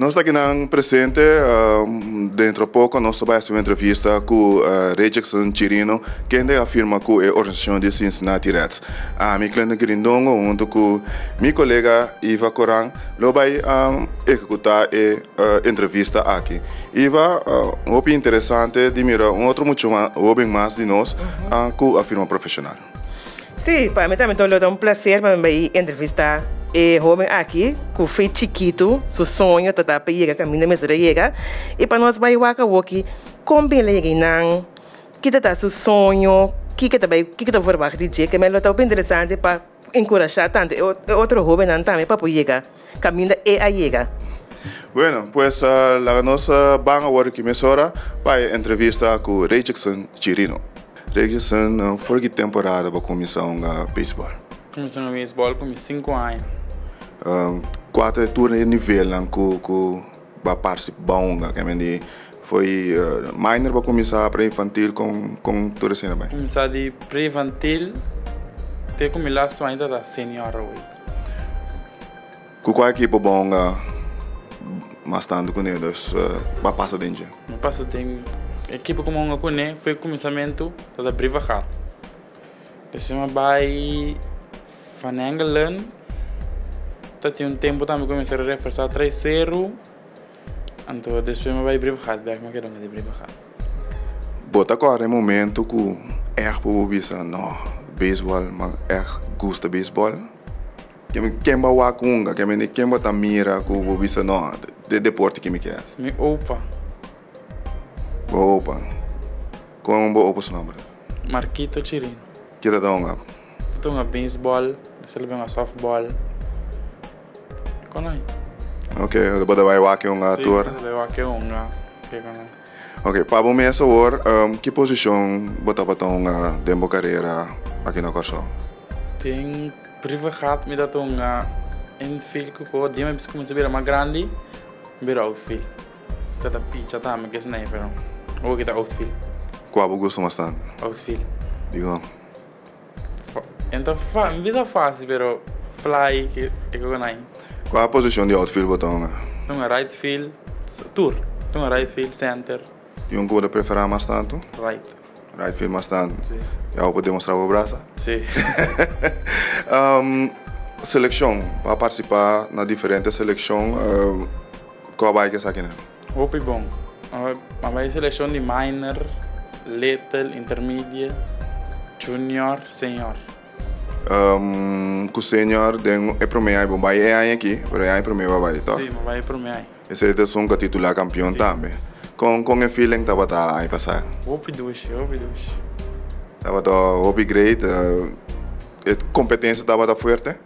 Nos ta akinan presente, dentro poko nos ta bai hasi un entrevista ku Rejekson Chirino, kende a firma ku e organisashon di Cincinnati Reds. Ami, Clinton Quirindongo, huntu ku mi kolega Iva Koran lo bai ehekutá e entrevista aki. Iva, hopi interesante di mira un otro mucha hoben mas di nos ku a firma profeshonal. Sí, pa mi tambe lo ta un placer pa mi bai entrevista e hoben aki ku fe chikitu, su soño ta ta pa yega kaminda mester a yega i pa nos bai wak awoki kon bin el a yega einan, ki ta ta su soño, kiko ta bai, kiko ta verwagt di dje, ke lo ta hopi interesante pa enkurashá tantu e otro hobennan tambe pa por yega kaminda e a yega. Bueno, pues laga nos ban awor aki mesora pa e entrevista ku Rejekson Chirino. Rejekson, for ki temporada bo kuminsá hunga beisbòl? Kuminsá hunga beisbòl ku mi sinku aña. Kua ta e tur e nivelnan ku ku bo a partisipá hunga? Ke men di foi minor bo kuminsá, pre-infantil, kon kon tur esei bai? Kuminsá di pre-infantil te ku mi lastu aña ta ta senior awor. Ku kua ekipo bo hunga mas tantu kuné? Dus bo a pasa den dje? Mi pasa den ekipo ku mi hunga kuné foi kuminsamentu ta ta Brievengat. Despues mi a bai Van Engelen, ta tin un tempu tambe ku mi mester a reforsá Traiseru. Anto despues mi a bai Brievengat bèk, mi a keda hunga di Brievengat. Bo ta kòrda e momentu ku ègt bo bisa, no, beisbòl, mi ègt gusta beisbòl? Ken bo a wak hunga? Ken bo ta mira ku bo bisa no, de deporte ki mi ke hasi? Mi opa. Bo opa. Kon bo opa su nomber? Marquito Chirino. Ke ta ta hunga? Ta ta hunga beisbòl, despues el a hunga sòftbòl. Kon ai? Ok, bo ta bai wak e hunga tur? Si, bo ta bai wak e hunga. Ke kon ai? Ok, pa bo mes awor, ki posishon bo tabata hunga den bo karera aki na Kòrsou? Den Brievengat mi ta tunga infield ku ko dia mi kuminsa bira mas grandi mi bira outfield. Ta ta picha tambe kes nei pero awor ki ta outfield. Kua bo gusta mas tantu? Outfield. Dikon? En ta fa mi bisa fácil pero fly ke e koko nai. Kua posishon di outfield bo ta hunga? Tunga right field tur tunga right field center. Di un ku bo ta prefera mas tantu? Right. Right field mas tantu. Si. Ya bo por demostra bo brasa? Si. Selekshon, bo a partisipá na diferente selekshon, kua bai ku esakinan? Hopi bon. A bai selekshon di minor, little, intermediate, junior, senior. Ku senior den e promé aña, bo bai e aña aki, pero e aña promé bo a bai, tòg? Si, bo bai e promé aña. Esei ta esun ku a titulá kampion tambe. Kon kon e feeling tabata aña pasá? Hopi dushi, hopi dushi. Tabata hopi great. E kompetensia tabata fuerte?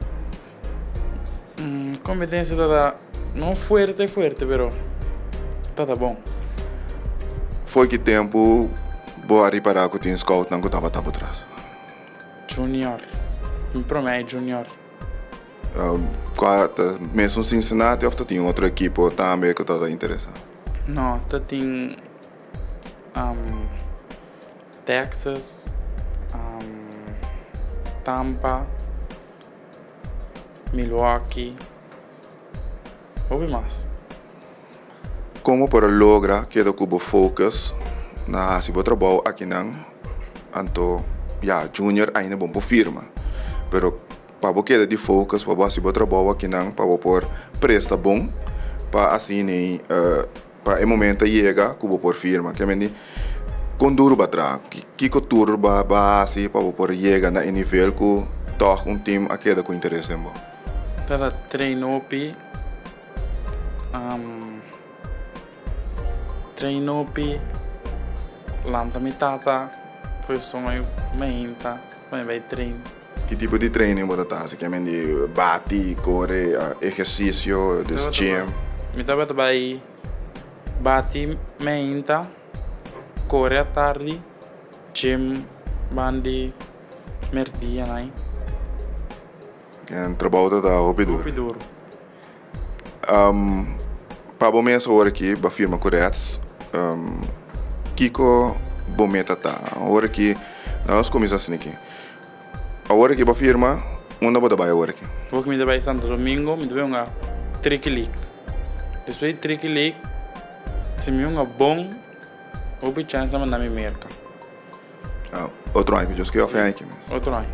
Kompetensia tabata no fuerte fuerte pero tabata bon. Fo'i ki tempu bo a ripará ku tin scoutnan ku tabata bo tras? Junior. Mi promé ai junior. Kua ta mesun Cincinnati of ta tin otro ekipo tambe ku ta ta interesa? No, ta tin Texas, Tampa, Milwaukee, hopi mas. Kon bo por a logra keda ku bo focus na hasi bo trabou akinan? Anto ya junior ainda bo por firma, pero pa bo keda di focus pa bo hasi bo trabou akinan pa bo por presta bon pa asina pa e momento a yega ku bo por firma. Ke men di kon duru bo a traha? Kiko tur bo a hasi pa bo por yega na e nivel ku tòg un team a keda ku interes den bo? Tabata train hopi, train hopi, lanta mi tata, for soño mainta pa mi bai train. Ki tipo di training bo ta ta hasi? Ke men di bati, kore, ehersisio, dus gym? Mi tabata bai bati mainta, kore atardi, gym bandi merdia nai. En trabou ta ta hopi duru. Hopi duru. Pa bo mes awor aki bo a firma ku Reds, kiko bo meta ta? Awor aki, nos kuminsá asina aki. Awor aki bo a firma, unda bo ta bai awor aki? Awor ki mi ta bai Santo Domingo, mi ta bai hunga Tricky League. Despues di Tricky League, si mi hunga bon, hopi chance ta manda mi Merca. Ah, otro aña ku Dios ke of e aña aki mes? Otro aña.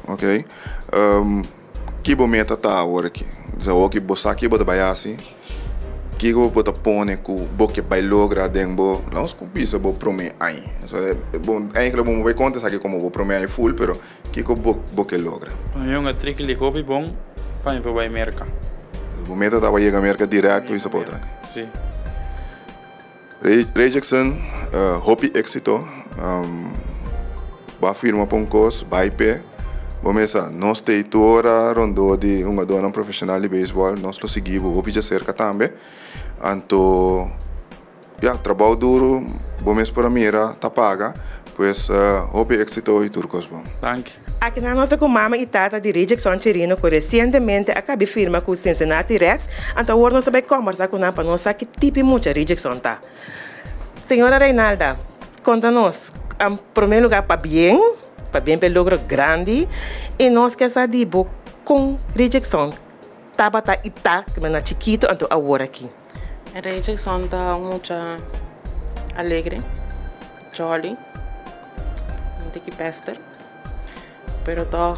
Ok. Ki bo meta ta awor aki? Osea awor ki bo sa ki bo ta bai hasi, kiko bo ta pone ku bo ke bai logra den bo, lanos ku bisa bo prome aña. Osea bo enkele bo no bai konta esaki komo bo prome aña ful, pero kiko bo bo ke logra? Pa mi hunga Tricky League hopi bon pa mi por bai Merka. Bo meta ta pa yega Merka direkto i sa por otra? Si. Ray Jackson, hopi éxito. Bo a firma pa un kos, bai p'e. Bo mesa, nos t'ei tur ora rondó di hungadónan profeshonal di beisbòl, nos lo sigui bo hopi djaserka tambe. Anto, ya, trabou duru, bo mes por a mira, ta paga. Pues, hopi éxito i tur kos bon. Danki. Akinan nos ta ku mama i tata di Ray-Jackson Chirino ku resientemente a kabi firma ku Cincinnati Reds, anto awor nos ta bai kòmbersá ku nan pa nos sa ki tipi mucha Ray-Jackson ta. Señora Reinalda, konta nos, en promé lugá pabien, pabien pa e logro grandi, i nos ke sa di bo kon Ray-Jackson tabata i ta na chikitu anto awor aki. Ray-Jackson ta un mucha alegre, jolly, un tiki pester. Pero tog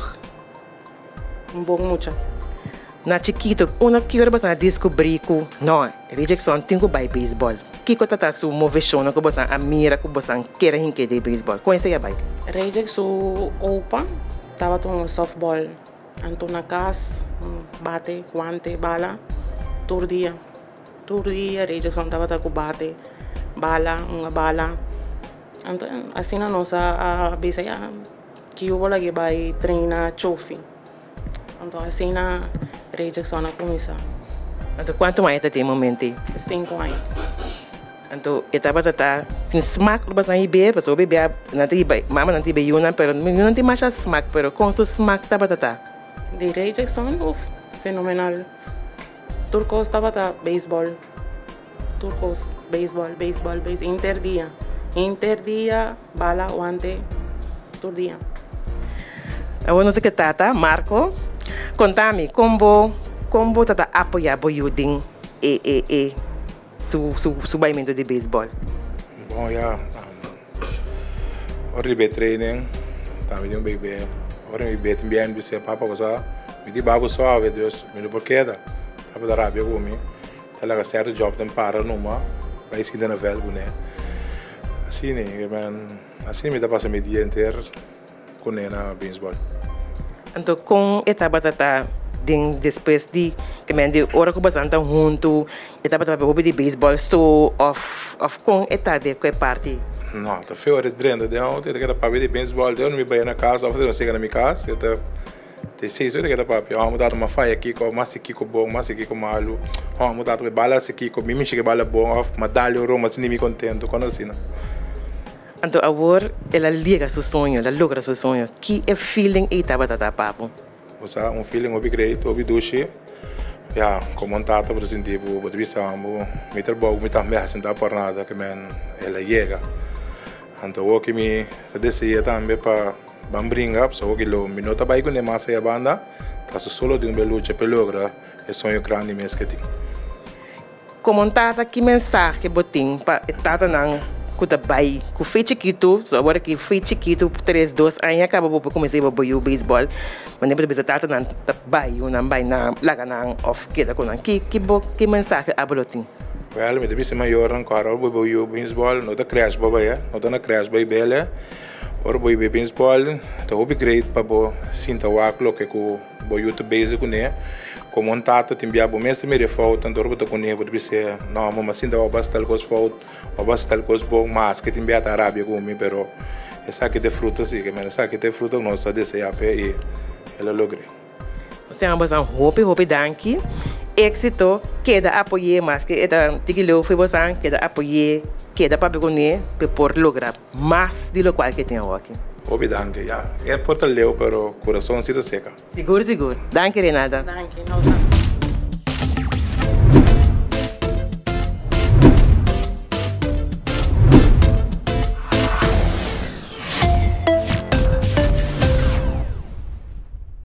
un bon mucha. Na chikito, unda ki ora boso a descubri cu no, Rijackson tin cu bay baseball? Kico ta ta su movecionnan cu boso a mira cu boso kier a hinke den baseball? Con esey a bay? Rijack su opa tabata hunga softball. Anto na cas bate, guante, bala tur dia. Tur dia Rijackson tabata cu bate, bala, hunga bala. Anto asina nos a bisa ya ki bo lagi bai traina chofi. Anto asina Ray Jackson a kuminsá. Anto kuantu aña ta tin e momento ei? Sinku aña. Anto e tabata ta tin smak lo basan hib'é pasobra hopi bia nan ta hiba mamanan ta hiba e yunan pero yunan tin masha smak pero kon su smak tabata ta? Di Ray Jackson uf fenomenal. Tur kos tabata beisbòl. Tur kos, beisbòl, beisbòl, beisbòl, inter dia, inter dia, bala, wante, tur dia. Awor nos a ke tata, Marco, konta mi kon bo kon bo ta ta apoya bo yu den e e e su su su baimentu di beisbòl? Bon ya, ora di bay training tambe tin un bebe, ora mi bebe tin biaha mi bisa papa bo sa mi tin babo suave dus mi no por keda, tabata rabia ku mi. Ta laga sierto job den para numa bai sinta na veld kuné. Asina e men asina mi ta pasa mi dia henter kuné na beisbòl. Anto kon e tabata ta den despues di ke men di ora ku boso ta huntu e tabata papia hopi di beisbòl so òf òf kon e ta den ku e parti? No, ta feo ora e drenta den outo e ta keda papia di beisbòl te ora mi bai na kas òf te ora mi sega na mi kas e ta. Te seis ora keda papia, hòmber tata ma faya kiko, òf masi kiko bon, masi kiko malu, hòmber tata mi bala hasi kiko, mi mishi ke bala bon, òf ma dal oro, ma sinti mi kontentu, kon asina. Anto awor el a liga su soño, el a logra su soño, ki e feeling ei tabata ta pa bo? Bo sa, un feeling hopi great, hopi dushi, ya, komo un tata bo ta sinti bo, bo ta bisa bo, mi trabou ku mi ta hasi no ta por nada, ke men el a yega. Anto awor ki mi ta desea tambe pa ban bringa, pasobra awor ki lo mi no ta bai kuné mas aya banda, ta su solo tin un be lucha p'e logra e soño grandi mes ke tin. Komo un tata ki mensahe bo tin pa e tatanan ku ta bai ku fe chikitu, so awor aki fe chikitu tres dos aña kaba bo por kuminsá hiba bo yu beisbòl, manera bo ta bisa tatanan ta bai yunan bai nan laga nan òf keda ku nan, ki ki bo ki mensahe abo lo tin? Wèl, mi ta bisa mayornan ku ora bo bai yu beisbòl no ta krèsh bo bai, no ta na krèsh bai bele. Ora bo bai beisbòl ta hopi great pa bo sinta wak loke ku bo yu ta bezig kuné. Komo un tata tin bia bo mes ta mira e fout, anto ora bo ta kuné bo ta bisa, no mama sinta wak bo hasi tal kos fout, bo hasi tal kos bon, maske tin bia ta rabia ku mi pero esaki ta e fruta si, esaki ta e fruta ku nos ta deseá p'e i el a logr'é. Señor bosan hopi hopi danki. Éxito, keda apoy'é maske e ta tiki leu fo'i bosan, keda apoy'é, keda papia kuné p'e por logra mas di lokual ke tin awoki. Hopi danki, ya. E por ta leu pero kurason si ta seka. Sigur sigur. Danki Reinalda. Danki, nos.